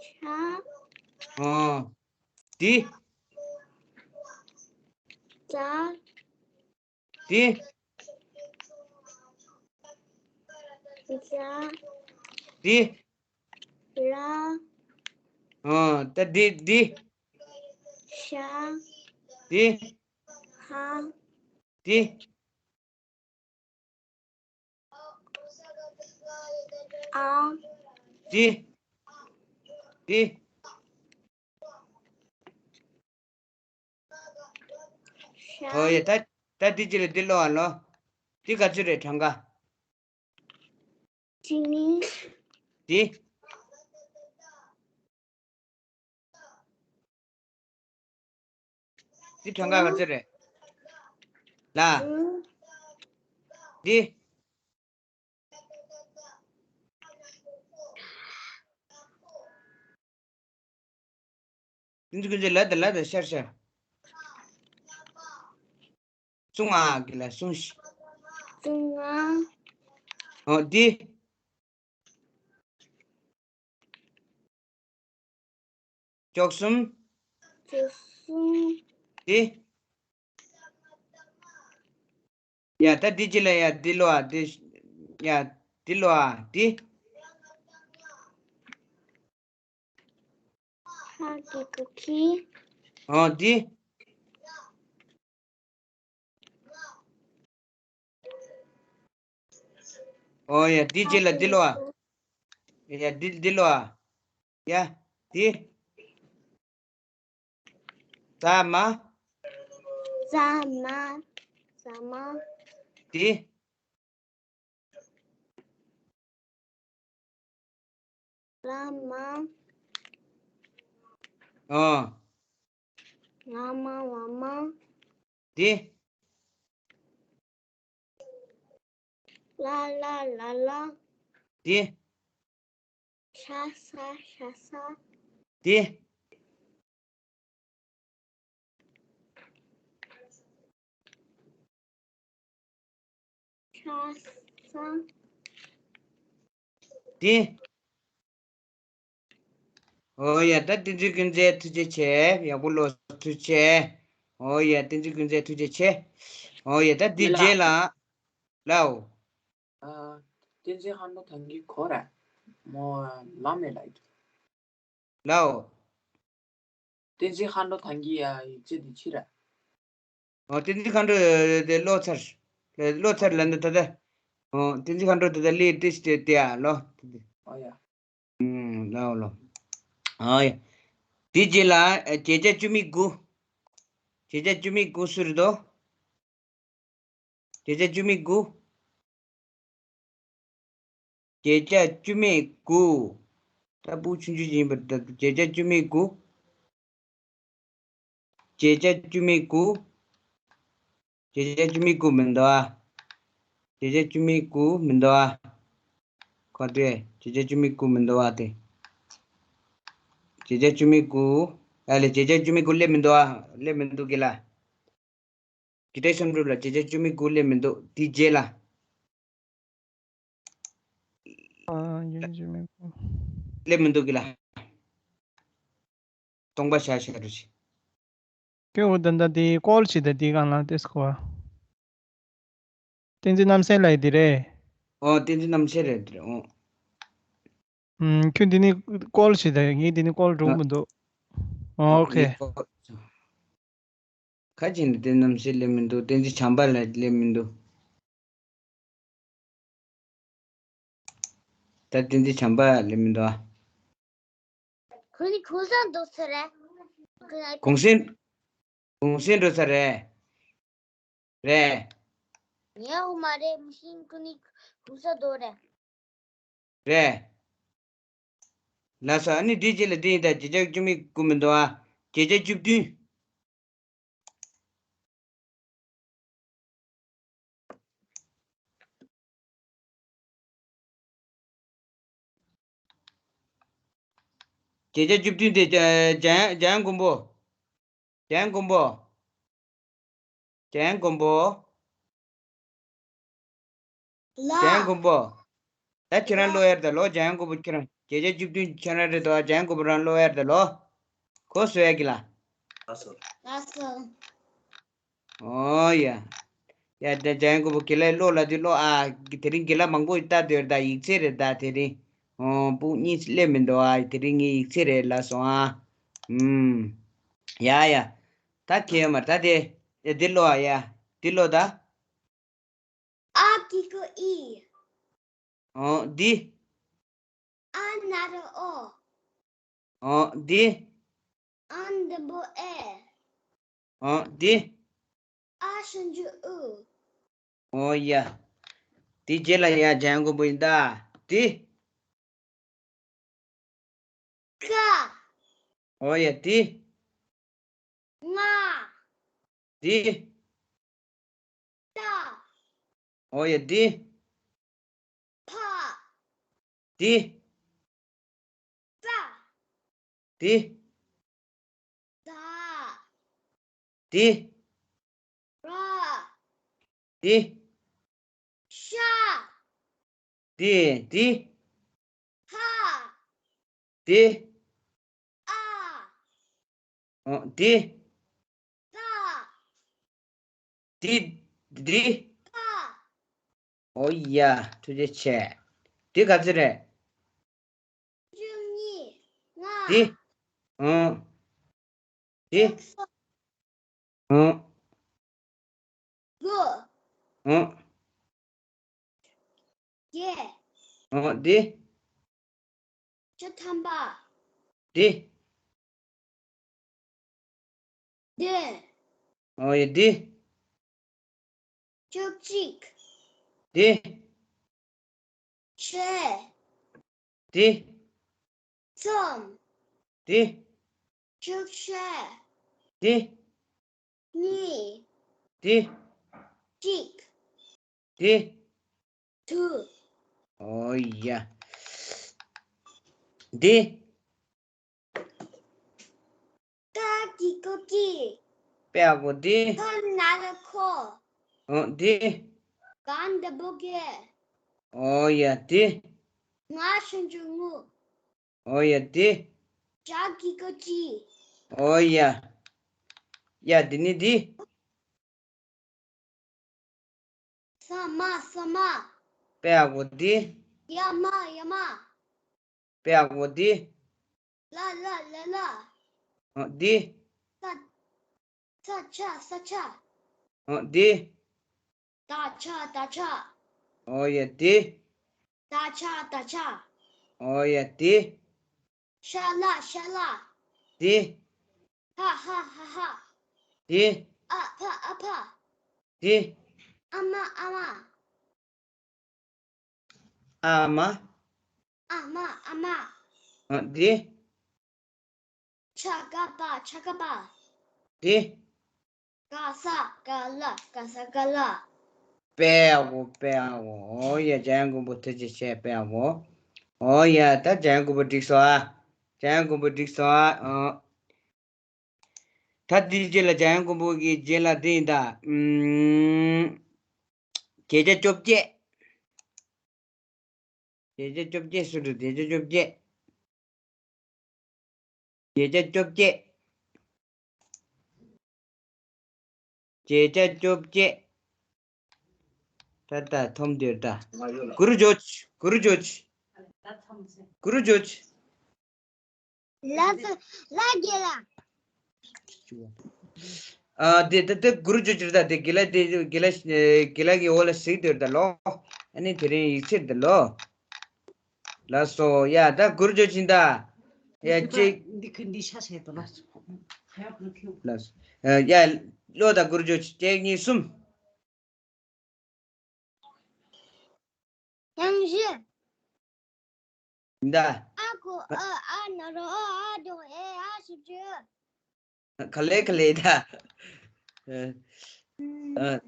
ཤ། ཨོ། འདི། ཙ། འདི། ཛ། འདི། ར། ཨོ་ད་འདི་འདི། ཤ། འདི། ཧ། འདི། ཨ། འདི། འདི། ཤ། ཨོ་ཡ་ད་ད་འདི་ཅི་ལ་འདི་ཀློག་ཨ་ལོ། འདི་ག་ཚོད་རེད་གྲངས་ཀ། ཅི་ནི། འདི། འདི་གྲངས་ཀ་ག་ཚོད་རེད། ལ། ཨུ། འདི། འདི་ཚོ་ཀུན་གྱིས་ལ་དང་ལ་དང་ཤར་ཤར། གསུང་ཨ་གི་ལ་གསུང་ཤིག་གསུང་ཨ། ཨོ་འདི། བཅུ་གསུམ། བཅུ་གསུམ། འདི། ཡ་ད་འདི་ཅི་ལ་ཡ་འདི་ལོ་ཨ་འདི། ཡ་འདི་ལོ་ཨ་འདི། ཁ་གི་གུ་ཁི། ཨོ་འདི། ཨོ་ཡ་འདི་རྗེས་ལ་འདི་ལོ་ཨ། ཡ་འདི་འདི་ལོ་ཨ། ཡ་འདི། ཙ་མ། ཙ་མ། ཙ་མ། འདི། ལ་མ། ཨོ། ལ་མ་ལ་མ། འདི། ལ་ལ་ལ་ལ། འདི། ཤ་ས་ཤ་ས། འདི། ཤ་ས། འདི། ཨོ་ཡ། ད་བསྟན་འཛིན་ཀུན་མཛེས་ཐུགས་རྗེ་ཆེ། ཡག་པོ་ལོ་ཐུགས་རྗེ་ཆེ། ཨོ་ཡ། བསྟན་འཛིན་ཀུན་མཛེས་ཐུགས་རྗེ་ཆེ། ཨོ་ཡ། ད་འདི་རྗེས་ལ། ལའོ། ཨ། བསྟན་འཛིན་ཧན་ལོ་ཐང་གི་གོ་ར། མོ་ལ་མེ་ལ་ཡིག་ལའོ། བསྟན་འཛིན་ཧན་ལོ་ཐང་གི་ཡ་ཡིག་ཆ་འདི་ཕྱི་ར། ཨོ་བསྟན་འཛིན་ཧན་ལོ་དེ་ལོ་ཚར། ལོ་ཚར་ལ་ནི་ད་ལྟ། ཨོ་བསྟན་འཛིན་ཧན་ལོ་ད་ལྟ་ལི་ཏི་སྟེ་དེ་ཡ་ལོ། ཨོ་ཡ། ཨུམ་ལའོ་ལོ། ཨོ་ཡ། དེ་རྗེས་ལ་བརྒྱད་བརྒྱ་བཅུ་མེད་དགུ། བརྒྱད་བརྒྱ་བཅུ་མེད་དགུ་སུ་རེད་དོ། བརྒྱད་བརྒྱ་བཅུ་མེད་དགུ། བརྒྱད་བརྒྱ་བཅུ་མེད་དགུ། ད་སྤུ་ཆུང་ཆུང་ཡིན་པ་ད་བརྒྱད་བརྒྱ་བཅུ་མེད་དགུ། བརྒྱད་བརྒྱ་བཅུ་མེད་དགུ། བརྒྱད་བརྒྱ་བཅུ་མེད་དགུ་མི་འདུག་ཨ། བརྒྱད་བརྒྱ་བཅུ་མེད་དགུ་མི་འདུག་ཨ། ག་དུས་བརྒྱད་བརྒྱ་བཅུ་མེད་དགུ་མི་འདུག་ཨ་དེ། བརྒྱད་བརྒྱ་བཅུ་མེད་དགུ། ཨ་ལེ་བརྒྱད་བརྒྱ་བཅུ་མེད་དགུ་སླེབས་མི་འདུག་ཨ། སླེབས་མི་འདུག་གི་ལ། ཇི་ཏྲའི་བསམ་གྲུབ་ལ་བརྒྱད་བརྒྱ་བཅུ་མེད་དགུ་སླེབས་མི་འདུག་དེའི་རྗེས་ལ། ཨ། བརྒྱད་བརྒྱ་བཅུ་མེད་དགུ། སླེབས་མི་འདུག་གི་ལ། སྟོང་པ་བཞག་བཞག་རུ་ཆི། ཀེའུ་ད་ད་དེ་ཀོལ་བྱེད་ད་དེ་གང་ལ་ཏེས་ཀོ་བ། བསྟན་འཛིན་རྣམ་གསལ་ལ་ཡི་དེ་རེད། ཨོ་བསྟན་འཛིན་རྣམ་གསལ་རེད་དེ་རེད་ཨོ། ཨུམ། ཁྱོད་འདི་ནི་ཀོལ་བྱེད་ད་ངས་འདི་ནི་ཀོལ་འགྲོ་མི་འདུག་ཨོ་ཨོ་ཁེ། ཁ་ཅིག་ནི་བསྟན་རྣམ་གསལ་སླེབས་མི་འདུག་བསྟན་འཛིན་བྱམས་པ་ལ་སླེབས་མི་འདུག་ད་བསྟན་འཛིན་བྱམས་པ་སླེབས་མི་འདུག་ཨ། ཁོ་ནི་གུང་སེང་འགྲོ་ས་རེད། གུང་སེང་། གུང་སེང་འགྲོ་ས་རེད། རེད། ཉལ་འོ་མ་རེད་མི་ཤིང་ཁོ་ནི་གུང་སེང་འགྲོ་རེད། རེད། ལགས་སོ། ཨ་ནི་འདི་རྗེས་ལ་འདི་ཡིན་ད་བརྒྱད་བརྒྱ་བཅུ་མེད་དགུ་མི་འདུག་ཨ། བརྒྱད་བརྒྱ་བཅུ་བདུན། བརྒྱད་བརྒྱ་བཅུ་བདུན་དེ་འཇམ་དབྱངས་མགོན་པོ། འཇམ་དབྱངས་མགོན་པོ། འཇམ་དབྱངས་མགོན་པོ། ལགས། འཇམ་དབྱངས་མགོན་པོ། ད་ཁྱེད་རང་ཀློག་ཡར་ད་ལོ། འཇམ་དབྱངས་མགོན་པོ་ཁྱེད་རང་བརྒྱད་བརྒྱ་བཅུ་བདུན་ཁྱེད་རང་རེད་དོ། འཇམ་དབྱངས་མགོན་པོ་རང་ཀློག་ཡར་ད་ལོ། གོ་སོང་ཡ་གི་ལ། ལགས་སོ། ལགས་སོ། ཨོ་ཡ། ཡ་ད་འཇམ་དབྱངས་མགོན་པོ་དགེ་ལགས་ཀློག་ལབ་དུས་ཀློག་ཨ། དེ་རིང་དགེ་ལགས་མང་པོ་ལྟ་འདོད་ད་ཡིག་ཚད་རེད་ད་དེ་རིང་། ཨོ་སྤུ་གཉིས་སླེབས་མི་འདུག་ཨ། དེ་རིང་ངའི་ཡིག་ཚད་རེད་ལ་སོང་ཨ། ཨུམ། ཡ་ཡ། ད་ཁྱེད་ཡོད་མ་རེད་ད་དེ། ཡ་འདི་ཀློག་ཨ་ཡ། འདི་ཀློག་ད། ཨ་གི་གུ་ཨི། ཨོ་འདི། ཨ་ན་རོ་ཨོ། ཨོ་འདི། ཨ་འདི་བོ་ཨེ། ཨོ་འདི། ཨ་ཞབས་ཀྱུ་ཨུ། ཨོ་ཡ། འདི་རྗེས་ལ་ཡ་འཇམ་དབྱངས་མགོན་པོ་ཡིན་ད། འདི། ཀ། ཨོ་ཡ་འདི། ང་། འདི། ཏ། ཨོ་ཡ་འདི། ཕ། འདི། ཙ། འདི། ཛ། འདི། ར། འདི། ཤ། འདི། འདི། ཧ། འདི། ཨ། ཨོ། འདི། ཙ། འདི། འདི། ཀ། ཨོ་ཡ། ཐུགས་རྗེ་ཆེ། འདི་ག་ཚོད་རེད། བཅུ་གཉིས། ལྔ། འདི། ཨང་། འདི། ཨང་། དགུ། ཨང་། བརྒྱད། ཨང་། འདི། བཅུ་ཐམ་པ། འདི། བདུན། ཨོ་ཡ། འདི། བཅུ་གཅིག། འདི། བཞི། འདི། གསུམ། འདི། བཅུ་བཞི། འདི། གཉིས། འདི། གཅིག། འདི། དྲུག། ཨོ་ཡ། འདི། ཀ་གི་གུ་གི། པའི་གུ་འདི། ཁ་ན་རོ་ཁོ། ཨོ་འདི། ག་འདི་བོ་གི། ཨོ་ཡ། འདི། ང་ཞབས་ཀྱུ་ངུ། ཨོ་ཡ། འདི། ཇ་གི་གུ་ཇི། ཨོ་ཡ། ཡ། འདི་ནི་འདི། ས་མ་ས་མ། པའི་གུ་འདི། ཡ་མ་ཡ་མ། པའི་གུ་འདི། ལ་ལ་ལ་ལ། ཨོ་འདི། ས། ས་ཆ་ས་ཆ། ཨོ་འདི། ད་ཆ་ད་ཆ། ཨོ་ཡ། འདི། ད་ཆ་ད་ཆ། ཨོ་ཡ། འདི། ཤ་ལ་ཤ་ལ། འདི། ཧ་ཧ་ཧ་ཧ། འདི། ཨ་ཕ་ཨ་ཕ། འདི། ཨ་མ་ཨ་མ། ཨ་མ། ཨ་མ་ཨ་མ། ཨ། འདི། ཆ་ག་པ་ཆ་ག་པ། འདི། ག་ས་ག་ལ་ག་ས་ག་ལ། པའི་གུ་པའི་གུ། ཨོ་ཡ། འཇམ་དབྱངས་མགོན་པོ་ཐུགས་རྗེ་ཆེ། པའི་གུ། ཨོ་ཡ། ད་འཇམ་དབྱངས་མགོན་པོ་འགྲིག་སོང་ཨ། འཇམ་དབྱངས་མགོན་པོ་འགྲིག་སོང་ཨ། ཨ། ད་འདིའི་རྗེས་ལ་འཇམ་དབྱངས་མགོན་པོ་གི་རྗེས་ལ་འདི་ཡིན་ད། ཨུམ། བརྒྱད་བརྒྱ་བཅོ་བརྒྱད། བརྒྱད་བརྒྱ་བཅོ་བརྒྱད་སུ་འགྲོ། བརྒྱད་བརྒྱ་བཅོ་བརྒྱད། བརྒྱད་བརྒྱ་བཅོ་བརྒྱད། བརྒྱད་བརྒྱ་བཅོ་བརྒྱད། ད་ལྟ་འཐོམ་སྡོད་ད། གུ་རུ་ཇོ་ཇོ། གུ་རུ་ཇོ་ཇོ། གུ་རུ་ཇོ་ཇོ། ལགས་སོ། ལགས་རྒན་ལགས། ཨ། དེ་དེ་དེ་གུ་རུ་ཇོ་ཇོ་ད། དེ་དགེ་ལགས་དེ་དགེ་ལགས་དགེ་ལགས་ཀྱི་འོག་ལ་གཟིགས་སྡོད་ད་ལོ། ཨ་ནི་དེ་རིང་ཡིག་ཚད་ད་ལོ། ལགས་སོ། ཡ། ད་གུ་རུ་ཇོ་ཇོ་ད། ཡ། གཅིག་འདི་ཁུ་འདི་ཤ་ཤེ་ཏོ་ལགས། ལགས་སོ། ཡ། ལོ་ད་གུ་རུ་ཇོ་ཇོ། གཅིག་གཉིས་གསུམ། ཡང་བཞི། ད། ཨ་གུ་ཨ་ཨ་ན་རོ་ཨ་ཨ་འབྲོང་ཨེ་ཨ་ཞབས་ཀྱུ། ག་ལེ་ག་ལེ་ད། ཨ། ཨ།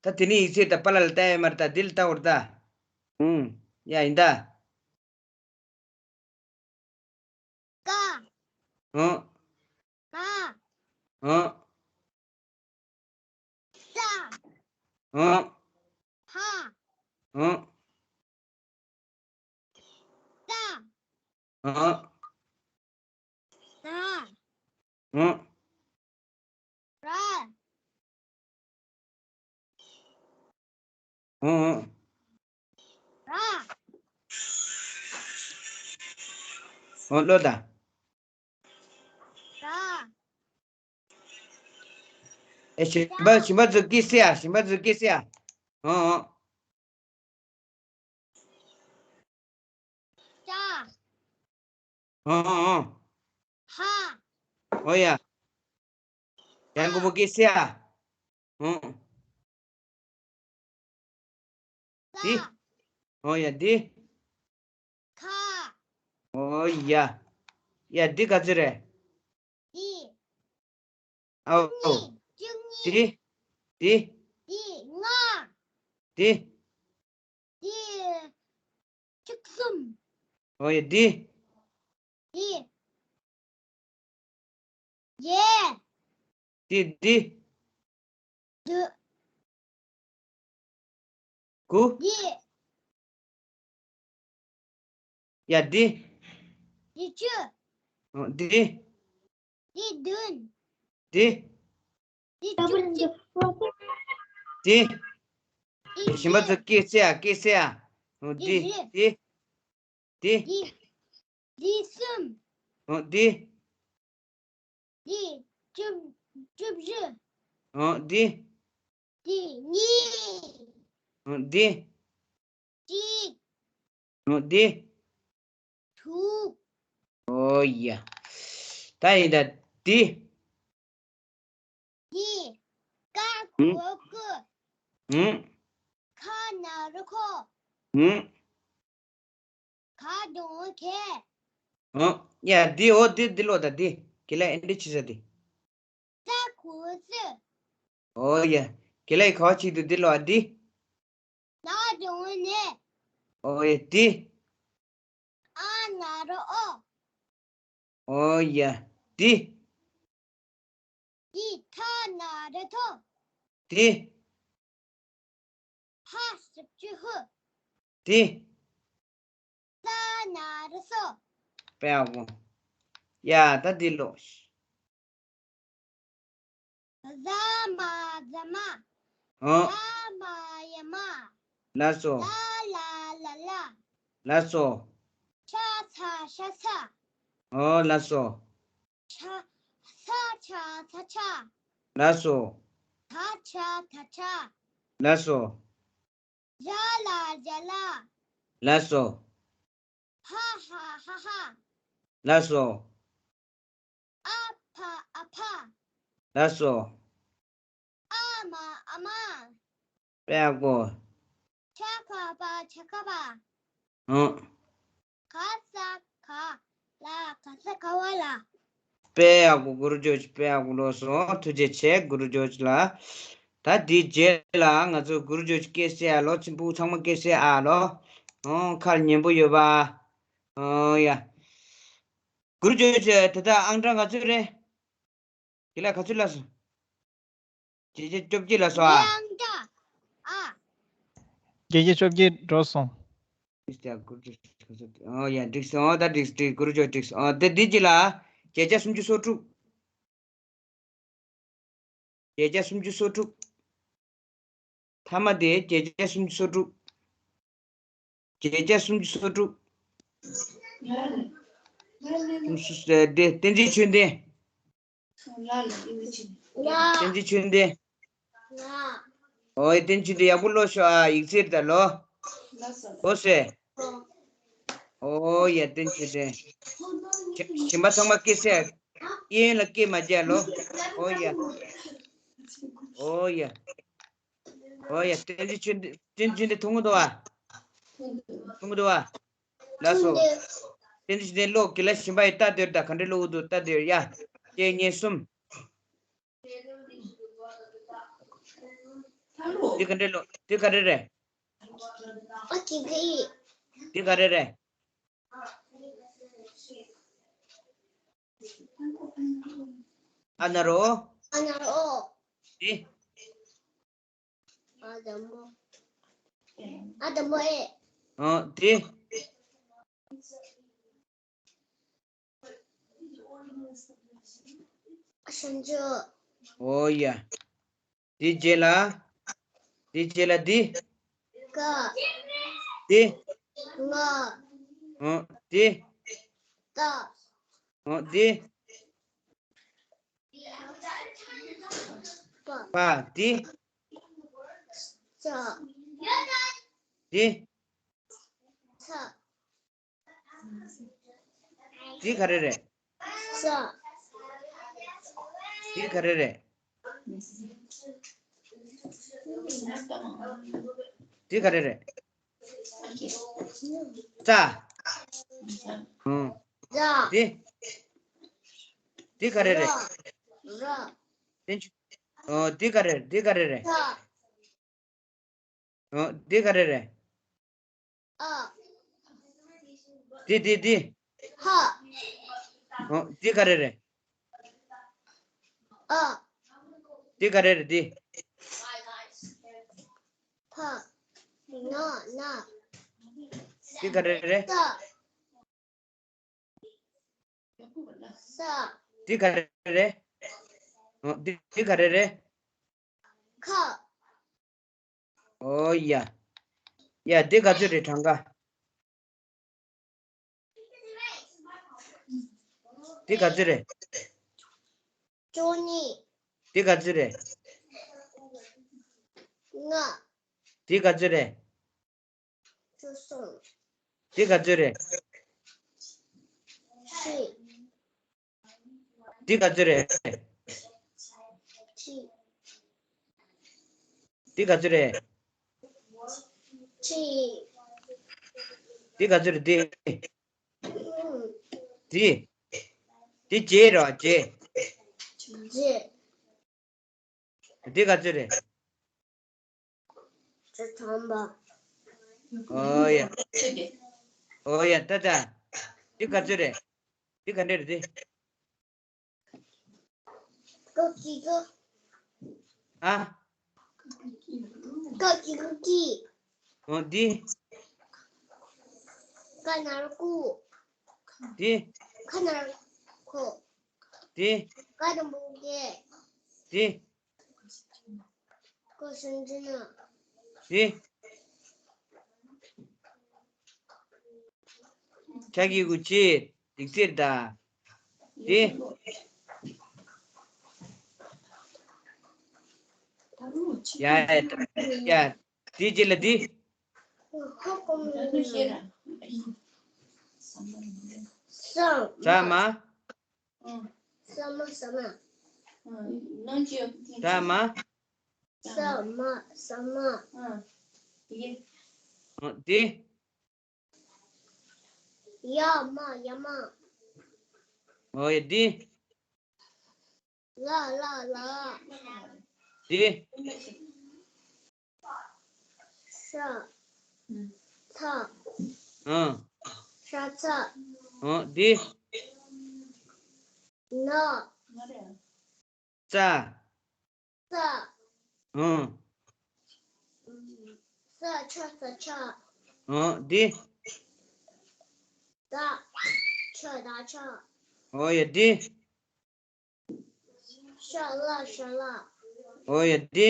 ད་དེ་ནི་ཡིག་ཚད་ད་པ་ལ་ལ་ལྟ་ཡ་མར་ད་འདི་ལ་ལྟ་བར་ད། ཨུམ། ཡ་ཡིན་ད། ཀ་ཧ། ཧ། ཧ། ས། ཧ། ཧ། ཧ། ས། ཧ། ས། ཧ། ར། ཧ། ཧ། ར། ཧ། ལོ་ད། ར། ཨེ། ཞིང་པ་ཞིང་པ་ཚོ་སྐད་གསལ་ཡ། ཞིང་པ་ཚོ་སྐད་གསལ་ཡ། ཧ། ཧ། ཅ། ཧ། ཧ། ཧ། ཨོ་ཡ། ཡང་མགོ་བོ་སྐད་གསལ་ཡ། ཧ། འདི། ས། ཨོ་ཡ། འདི། ཁ། ཨོ་ཡ། ཡ། འདི་ག་ཚོད་རེད། འདི། ཨོ། གཉིས། བཅུ་གཉིས། འདི། འདི། འདི་ལྔ། འདི། འདི་བཅུ་གསུམ། ཨོ་ཡ། འདི། འདི། བརྒྱད། འདི། འདི། དགུ། དགུ། འདི། ཡ། འདི། འདི་བཅུ། ཨོ། འདི། འདི་བདུན། འདི། འདི་བཅུ་གཅིག། འདི། འདི་ཞིང་པ་ཚོ་བཞི། སྐད་གསལ་ཡ། སྐད་གསལ་ཡ། ཨོ། འདི་འདི། བཞི། འདི། འདི། འདི། འདི་གསུམ། ཨོ། འདི། འདི་བཅུ་བཅུ་བཞི། ཨོ་འདི། འདི་གཉིས། ཨོ་འདི། གཅིག་ཨོ་འདི། དྲུག་ཨོ་ཡ། ད་ཡིན་ད་འདི། འདི། ཀ་ཧུང་གོ་ཀུ། ཧུང་། ཁ་ན་རོ་ཁོ། ཧུང་། ག་གདུང་བ་གད། ཨོ། ཡ་འདི་ཨོ་འདི་འདི་ལོ་ད་འདི། གི་ལ་ཨེ་འདྲ་ཆི་ས་འདི། ས་གུ་སི། ཨོ་ཡ། གི་ལ་ཡི་ག་བ་ཆི་འདུག་འདི་ལོ་ཨ་འདི། ན་གདུང་བ་ནས། ཨོ་ཡ་འདི། ཨ་ན་རོ་ཨོ། ཨོ་ཡ། འདི། འདི་ཐ་ན་རོ་ཐོ། འདི། ཧ་ཞབས་ཀྱུ་ཧུ། འདི། ས་ན་རོ་སོ། དཔེ་ཡག་པོ། ཡ་ད་འདི་ལོ། ཟ་མ་ཟ་མ། ཨོ། ཡ་མ་ཡ་མ། ལགས་སོ། ལ་ལ་ལ་ལ། ལགས་སོ། ཤ་ཚ་ཤ་ཚ། ཨོ་ལགས་སོ། ཆ། ས་ཆ་ཚ་ཆ། ལགས་སོ། ད་ཆ་ད་ཆ། ལགས་སོ། ར་ལ་ར་ལ། ལགས་སོ། ཧ་ཧ་ཧ་ཧ། ལགས་སོ། ཨ་ཕ་ཨ་ཕ། ལགས་སོ། ཨ་མ་ཨ་མ། དཔེ་ཡག་པོ། ཆ་ཁ་པ་ཆ་ཁ་པ། ཨང་། ག་ས་ག་ལ་ག་ས་ག་བ་ལ། དཔེ་ཡག་པོ་གུ་རུ་ཇོ་ཅི། དཔེ་ཡག་པོ་ལོས་སོ། ཐུགས་རྗེ་ཆེ་གུ་རུ་ཇོ་ཅི་ལ། ད་འདིའི་རྗེས་ལ་ང་ཚོ་གུ་རུ་ཇོ་ཅི་སྐད་བཤད་ཨ་ལོ། ཚིམ་པུ་ཚང་མ་སྐད་བཤད་ཨ་ལོ། ཨང་། ཁར་ཉན་པོ་ཡོད་པ། ཨང་། ཡ། གུ་རུ་ཇོ་ཅི་དེ་དག་ཨང་གྲངས་ག་ཚོད་རེད། དེ་ལ་ག་ཚོད་ལ་སོང་། བརྒྱད་བརྒྱ་བཅོ་བརྒྱད་ལ་སོང་ཨ། ཨ། བརྒྱད་བརྒྱ་བཅོ་བརྒྱད་འགྲོ་སོང་། ཨོ་ཡ་འགྲིག་སོང་། ད་འགྲིག་འགྲིག་གུ་རུ་ཇོ་འགྲིག་སོང་། ཨོ་དེ་འདི་གཅིག་ལ་བརྒྱད་བརྒྱ་སུམ་ཅུ་སོ་དྲུག་བརྒྱད་བརྒྱ་སུམ་ཅུ་སོ་དྲུག་མཐའ་མ་དེ་བརྒྱད་བརྒྱ་སུམ་ཅུ་སོ་དྲུག་བརྒྱད་བརྒྱ་སུམ་ཅུ་སོ་དྲུག་དེ་བསྟན་འཛིན་ཆོས་ལྡན། བསྟན་འཛིན་ཆོས་ལྡན། ཨོ་ཡ་བསྟན་འཛིན་ཆོས་ལྡན་ཡག་པོ་ཀློག་ཤོག་ཨ། ཡིག་ཚད་ད་ལོ། ཨོ་སེ། ཨོ་ཡ་བསྟན་འཛིན་ཆོས་ལྡན། གཞན་པ་ཚང་མ་སྐད་ཆ། གཡས་གཡོན་ལ་སྐད་མ་རྒྱག་ལོ། ཨོ་ཡ། ཨོ་ཡ། ཨོ་ཡ། བསྟན་འཛིན་ཆོས་ལྡན། བསྟན་འཛིན་ཆོས་ལྡན་མཐོང་གི་འདུག་བ། མཐོང་གི་འདུག་བ། ལགས་སོ། བསྟན་འཛིན་ཆོས་ལྡན་ཀློག་གི་ལ། གཞན་པ་ཡི་ལྟ་དེར་ད་ག་འདྲ་ཀློག་གི་འདུག་ལྟ་དེར་ཡ། གཅིག་གཉིས་གསུམ། འདི་ག་འདྲ་ཀློག་འདི་ག་འདྲ་རེད། འདི་ག་འདྲ་རེད། ཨ་ན་རོ། ཨ་ན་རོ། འདི། ཨ་དམ་པོ། ཨ་དམ་པོ་ཨེ། ཨ་དེ། ཨ་ཤང་ཇོ། ཨོ་ཡ། དེ་རྗེས་ལ། དེ་རྗེས་ལ་འདི། ཀ། འདི། ང་། ཨ་འདི། ཏ། ཨ་འདི། པ། པ། འདི། ཙ། འདི། ཚ། འདི་ག་རེ་རེད། ས། འདི་ག་རེ་རེད། འདི་ག་རེ་རེད། ཙ། ཨང་། ཛ། འདི། འདི་ག་རེ་རེད། ར། ར། བསྟན་ཆོས། ཨོ། འདི་ག་རེ་རེད། འདི་ག་རེ་རེད། ས། ཨོ། འདི་ག་རེ་རེད། ཨ། འདི་འདི་འདི། ཧ། ཨོ། འདི་ག་རེ་རེད། ཨ། འདི་ག་རེ་རེད་འདི། ཕ། ན། ན། འདི་ག་རེ་རེད། ས། ས། འདི་ག་རེ་རེད། ཨོ། འདི་འདི་ག་རེ་རེད། ཁ། ཨོ་ཡ། ཡ་འདི་ག་ཚོད་རེད་གྲངས་ཀ། འདི་ག་ཚོད་རེད། བཅུ་གཉིས། འདི་ག་ཚོད་རེད། ལྔ། འདི་ག་ཚོད་རེད། བཅུ་གསུམ། འདི་ག་ཚོད་རེད། བཞི། འདི་ག་ཚོད་རེད། བཞི། འདི་ག་ཚོད་རེད། བཞི། འདི་ག་ཚོད་རེད་འདི། ཨུམ། འདི། འདི་བརྒྱད་རེད་བརྒྱད། བརྒྱད། འདི་ག་ཚོད་རེད། བཅུ་ཐམ་པ། ཨོ་ཡ། ཨོ་ཡ་ཏ་ཏ། འདི་ག་ཚོད་རེད། འདི་ག་འདྲ་རེད་འདི། ཀ་ཀི་ཀ། ཨ། ཀ་ཀི་ཀ་ཀི། ཨོ་འདི། ཀ་ན་རོ་ཀུ། འདི། ཁ་ན་རོ་ཁོ། འདི། ཀ་དང་པོ་ཀེ། འདི། ཀོ་སུན་ཅི་ན། འདི། ཆ་གི་གུ་ཆི། འདི་ཚིར་ད། འདི། ཡ་ཡ། འདི་ཅི་ལ་འདི། ཧ་གོ་མི་ས་མ། ས་མ། ས་མ། ས་མ། ས་མ། ས་མ། འདི། ཡ་མ། ཡ་མ། ཨོ་ཡ་འདི། ལ་ལ་ལ། འདི། ཤ། ཚ། ཨང་། ཤ་ཚ། ཨང་། འདི། ན། ཙ། ཙ། ཨང་། ས་ཆ་ས་ཆ། ཨང་། འདི། ད། ཆ་ད་ཆ། ཨོ་ཡ་འདི། ཤ་ལ་ཤ་ལ། ཨོ་ཡ་འདི།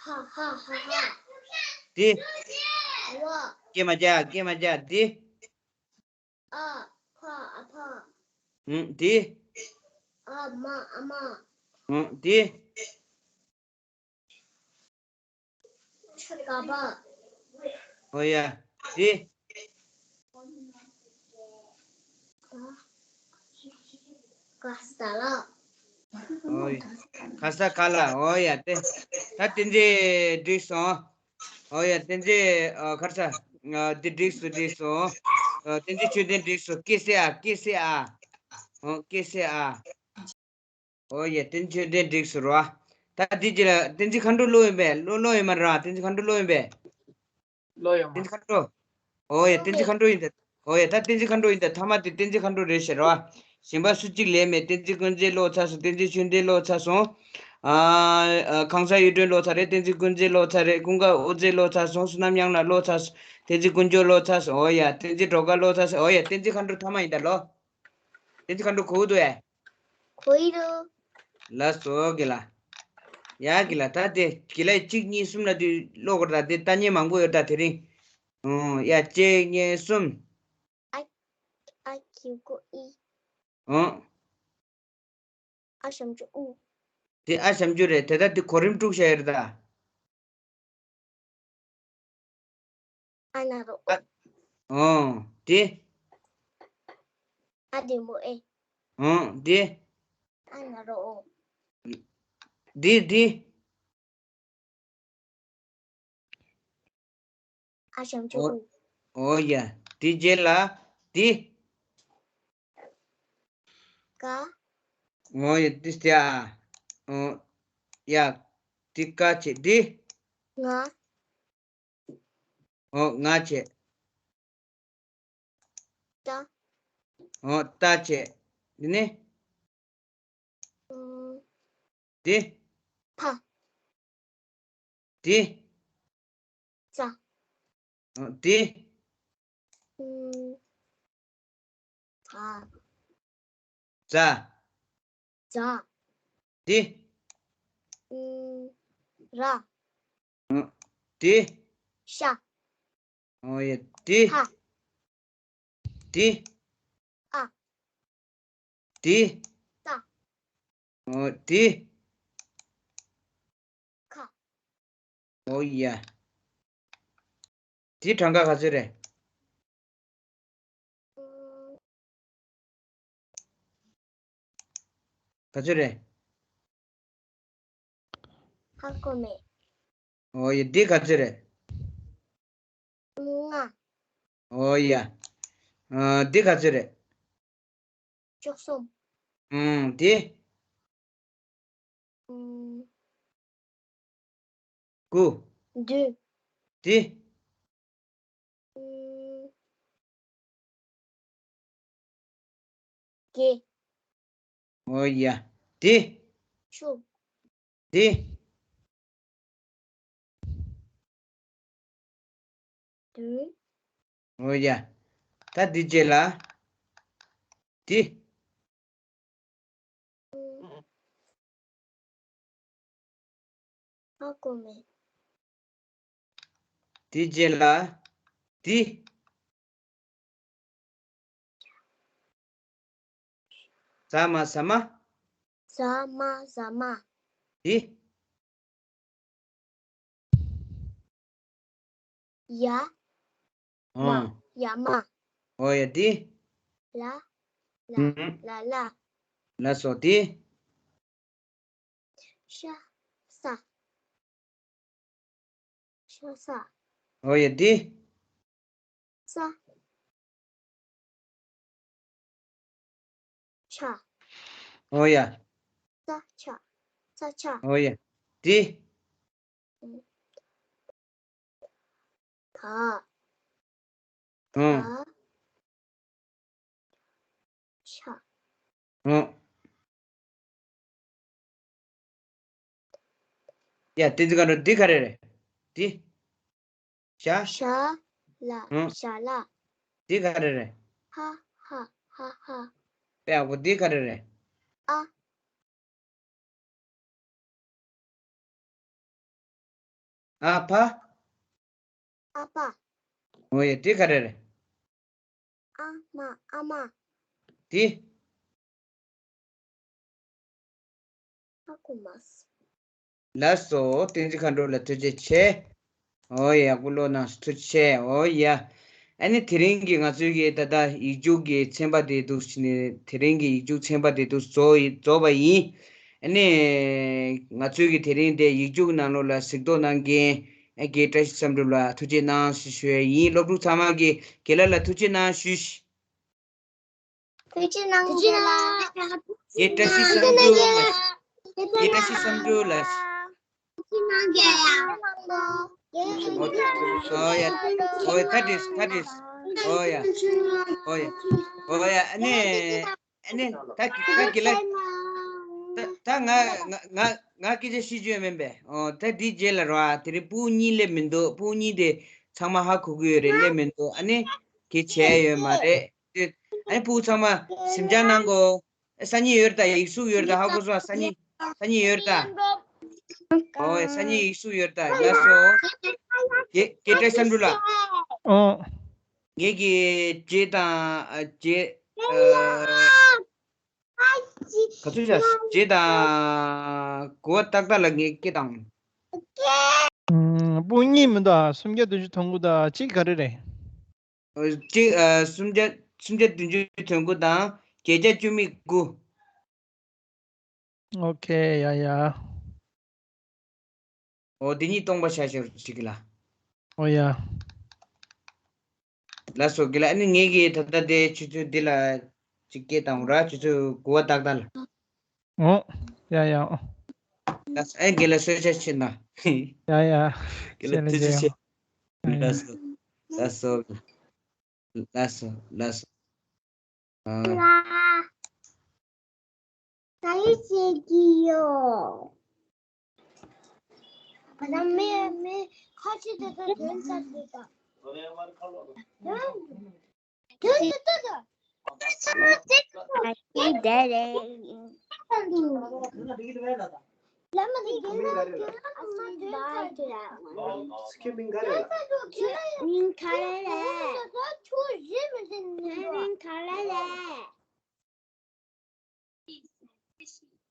ཧ་ཧ་ཧ་ཧ། འདི། བ། སྐྱེ་མ་བྱ་སྐྱེ་མ་བྱ་འདི། ཨ་ཕ་ཨ་ཕ། ཨུམ་འདི། ཨ་མ་ཨ་མ། ཨུམ་འདི། ཆ་ག་པ། ཨོ་ཡ། འདི། ག་ས་ལ། ཨོ་ཡ། ག་ས་ག་ལ། ཨོ་ཡ། དེ། ད་དེ་འདྲས་འགྲིག་སོང་། ཨོ་ཡ། དེ་འདྲས་ཨ་ག་རེ་ཟ། ཨ་འདི་འགྲིག་སོང་འགྲིག་སོང་། ཨ་དེ་འདྲས་ཆོས་དེ་འགྲིག་སོང་། ཀི་སེ་ཨ་ཀི་སེ་ཨ། ཨོ་ཀི་སེ་ཨ། ཨོ་ཡ། བསྟན་ཆོས་ལྡན་འགྲིག་སོང་ར། ད་འདི་ཅི་ལ་བསྟན་འཛིན་མཁའ་འགྲོ་ལོ་ཡིན་པས། ལོ་ལོ་ཡིན་མ་ར། བསྟན་འཛིན་མཁའ་འགྲོ་ལོ་ཡིན་པས། ལོ་ཡོད་མ། བསྟན་འཛིན་མཁའ་འགྲོ། ཨོ་ཡ། བསྟན་འཛིན་མཁའ་འགྲོ་ཡིན་ད། ཨོ་ཡ། ད་བསྟན་འཛིན་མཁའ་འགྲོ་ཡིན་ད། ཐ་མ་དེ་བསྟན་འཛིན་མཁའ་འགྲོ་རེད་ཤག་ར། གཞན་པ་སུ་གཅིག་ལས་མེད། བསྟན་འཛིན་ཀུན་མཛེས་ལོ་ཚར་སོང་། བསྟན་འཛིན་ཆོས་ལྡན་ལོ་ཚར་སོང་། ཨ་ཨ་གང་ཟག་གཡུ་སྒྲོན་ལོ་ཚར་རེད། བསྟན་འཛིན་ཀུན་མཛེས་ལོ་ཚར་རེད། ཀུན་དགའ་དབུ་མཛད་ལོ་ཚར་སོང་། བསོད་ནམས་དབྱངས་ལགས་ལོ་ཚར་སོང་། བསྟན་འཛིན་དཀོན་མཆོག་ལོ་ཚར་སོང་། ཨོ་ཡ། བསྟན་འཛིན་སྒྲོལ་དཀར་ལོ་ཚར་སོང་། ཨོ་ཡ། བསྟན་འཛིན་མཁའ་འགྲོ་ཐ་མ་ཡིན་ད་ལོ། བསྟན་འཛིན་མཁའ་འགྲོ་གོ་འདུག་ཨེ། གོ་ཡི་འདུག་ལགས་སོ་དགེ་ལགས། ཡ་དགེ་ལགས། ད་དེ་དགེ་ལགས་གཅིག་གཉིས་གསུམ་ལ་དུས་ཀློག་དགོས་རེད། ད་དེ་ལྟ་མཁན་མང་པོ་ཡོད་ད་དེ་རིང་། ཨོ་ཡ། གཅིག་གཉིས་གསུམ། ཨ། ཨ་གི་གུ་ཨི། ཨོ། ཨ་ཞབས་ཀྱུ་ཨུ། དེ་ཨ་ཞབས་ཀྱུ་རེད། དེ་ད་དེ་གོ་རིམ་དཀྲུགས་བཞག་ཡོད་རེད་ད། ཨ་ན་རོ་ཨོ། ཨ། ཨོ། དེ། ཨ་འདི་མོ་ཨེ། ཨོ། དེ། ཨ་ན་རོ་ཨོ། དེ་དེ། ཨ་ཞབས་ཀྱུ་ཨོ། ཨོ་ཡ། དེ་རྗེས་ལ་དེ། ཀ། ཨོ་ཡ། དེ་སྟེ་ཨ། ཨོ་ཡ། དེ་ཀ་བྱས་དེ། ང་། ཨོ་ང་བྱས། ཏ། ཨོ་ཏ་བྱས། དེ་ནས། ཨུམ། དེ། ཕ། དེ། ཙ། ཨོ་དེ། ཨུམ། ཙ། ཙ། ཙ། དེ། ཨུམ། ར། ཨོ་དེ། ཤ། ཨོ་ཡ། དེ། ཧ། དེ། ཨ། དེ། ཨོ་དེ། ཁ། ཨོ་ཡ། དེ་གྲངས་ཀ་ག་ཚོད་རེད། ག་ཚོད་རེད། ཧ་གོ་མེད། ཨོ་ཡ། འདི་ག་ཚོད་རེད། ལྔ། ཨོ་ཡ། ཨ། འདི་ག་ཚོད་རེད། བཅུ་གསུམ། ཨུམ། འདི། ཨུམ། དགུ། བདུན། འདི། ཨུམ། བརྒྱད། ཨོ་ཡ། འདི། བཅུ། འདི། བདུན། ཨོ་ཡ། ད་འདི་རྗེས་ལ། འདི། ཧ་གོ་མེད། དེ་རྗེས་ལ། དེ། ཟ་མ་ཟ་མ། ཟ་མ་ཟ་མ། དེ། ཡ། མ། ཨང་། ཡ་མ། ཨོ་ཡ། དེ། ལ། ལ། ཨང་། ལ་ལ། ལ་སོ། དེ། ཤ། ས། ཤ་ས། ཨོ་ཡ། དེ། ས། ཆ། ཨོ་ཡ། ས་ཆ། ས་ཆ། ཨོ་ཡ། དེ། ད། ཨང་། ད། ཆ། ཨང་། ཡ། དེ་ཚོ་ག་འགྲོ། འདི་ག་རེ་རེད། འདི། ཞ། ཞ་ལ། ཨང་། ཞ་ལ། འདི་ག་རེ་རེད། ཧ་ཧ་ཧ་ཧ། དཔེ་ཡག་པོ། འདི་ག་རེ་རེད། ཨ། ཨ་ཕ། ཨ་ཕ། ཨོ་ཡ། དེ་ག་རེ་རེད། ཨ་མ། ཨ་མ། དེ། ཧ་གོ་མ་སོང་། ལགས་སོ། བསྟན་འཛིན་མཁའ་འགྲོ་ལ་ཐུགས་རྗེ་ཆེ། ཨོ་ཡ། ཡག་པོ་ཀློག་གནང་། ཐུགས་རྗེ་ཆེ། ཨོ་ཡ། ཨ་ནི་དེ་རིང་གི་ང་ཚོའི་གི་ད་ལྟ་ཡིག་རྒྱུགས་ཀྱི་ཚན་པ་དེ་འདུག་ནས། དེ་རིང་གི་ཡིག་རྒྱུགས་ཚན་པ་དེ་འདུག་རྫོགས་ཡི་རྫོགས་པ་ཡིན། ཨ་ནི་ང་ཚོའི་གི་དེ་རིང་དེ་ཡིག་རྒྱུགས་ནང་ལོགས་ལ་གཟིགས་རྟོག་གནང་མཁན་ཨ་རྒན་བཀྲ་ཤིས་བསམ་གྲུབ་ལ་ཐུགས་རྗེ་གནང་ཞེས་ཞུ་ཡ་ཡིན། སློབ་ཕྲུག་ཚང་མ་གི་རྒན་ལགས་ལ་ཐུགས་རྗེ་གནང་ཞུ། ཐུགས་རྗེ་གནང་རྒན་ལགས། རྒན་བཀྲ་ཤིས་བསམ་གྲུབ་ལགས། རྒན་བཀྲ་ཤིས་བསམ་གྲུབ་ལགས། ཨོ་ཡ། ཨོ་ཡ། ད་འགྲིགས། ད་འགྲིགས། ཨོ་ཡ། ཨོ་ཡ། ཨོ་ཡ། ཨ་ནི། ཨ་ནི་ད་ད་རྒན་ལགས། ད་ད་ང་ང་ང་ང་སྐད་ཆ་བཤད་རྒྱུ་ཡོད་མིན་པས། ཨོ། ད་འདི་རྗེས་ལ་ར། དེ་རིང་ཕྲུ་གུ་གཉིས་སླེབས་མི་འདུག་ཕྲུ་གུ་གཉིས་དེ་ཚང་མ་ཧ་གོ་གི་ཡོད་རེད། སླེབས་མི་འདུག་ཨ་ནི་གལ་ཆེ་ཡོད་མ་རེད། ཨ་ནི་ཕྲུ་གུ་ཚང་མ་གཟིམ་འཇག་གནང་གོ། ཨེ། སང་ཉིན་ཡོད་རེད་ད། ཡིག་གཟུགས་ཡོད་རེད་ད། ཧ་གོ་སོང་། སང་ཉིན་སང་ཉིན་ཡོད་རེད་ད། ཨོ་ཡ། སང་ཉིན་ཡིག་གཟུགས་ཡོད་རེད་ད། ལགས་སོ། རྒན་རྒན་བཀྲ་ཤིས་བསམ་གྲུབ་ལགས། ཨོ། ངེད་ཀྱི་རྗེས་དང་། ཨ། རྗེས། ཨ། ག་ཚོད་བྱ། རྗེས་དང་དགུ་པ་ཏག་ཏག་ལ་ངས་སྐད་བཏང་། ཨུམ། ཕྲུ་གུ་གཉིས་མི་འདུག་ཨ། སུམ་བརྒྱ་བདུན་ཅུ་དོན་དགུ་དང་གཅིག་ག་རེ་རེད། ཨ། གཅིག་ཨ། སུམ་བརྒྱ་སུམ་བརྒྱ་བདུན་ཅུ་དོན་དགུ་དང་བརྒྱད་བརྒྱ་བཅུ་མེད་དགུ། ཨོ་ཁེ། ཡ་ཡ། ཨོ། འདི་གཉིས་སྟོང་པ་བྱ་ཞོར་ཞིག་གི་ལ། ཨོ་ཡ། ལགས་སོ། གི་ལ། ཨ་ནི་ངེད་ཀྱིས་ད་ལྟ་དེ་ཆུ་ཚོད་འདི་ལ་ཅིག་སྐད་བཏང་ར། ཆུ་ཚོད་དགུ་པ་ཏག་ཏག་ལ། ཨོ། ཡ་ཡ། ཨོ། ལགས་སོ། ཨེ། གི་ལ། གསོལ་ཇ་ཕྱིན་ན། ཡ་ཡ། གི་ལ། ཐུགས་རྗེ་ཆེ། ཡ་ཡ། ལགས་སོ། ལགས་སོ། ལགས་སོ། ལགས་སོ། ཨ། ང་ཡི་བྱེད་ཀྱི་ཡོད། བ་དང་མེ་མེ་ཁ་ཆེ་དེ་དག་དོན་ཚར་དེ་དག་དོན་དོན་དེ་དག་དོན་ཚར་དེ་དག་ལ་མ་དེ་གི་ལ་གི་ལ་མ་དོན་ཚར་དེ་ར། མིང་ག་རེ་རེད། མིང་ག་རེ་རེད།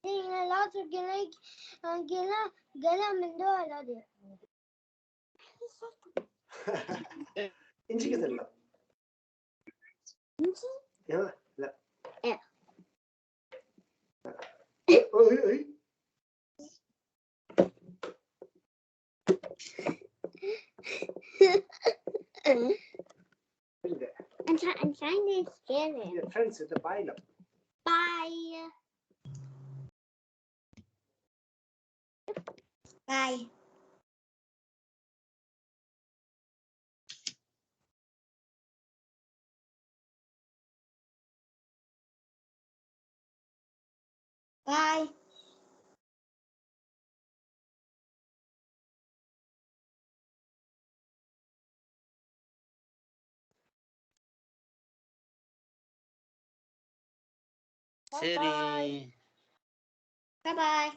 དེ་ཡིན་ན་ལགས་སོ། རྒན་ལགས་རྒན་ལགས་རྒན་ལགས་མི་འདུག་ལ་དེ། ཨིན་ཇི་གི་ཟེར་ལ། ཨིན་ཇི། ཡ་ལ། ཨེ། ཨོ་ཨོ་ཨོ། I'm try- I'm trying to spell it. Yeah, try and say the bye now. Bye. Bye. Bye. Bye bye. Bye bye.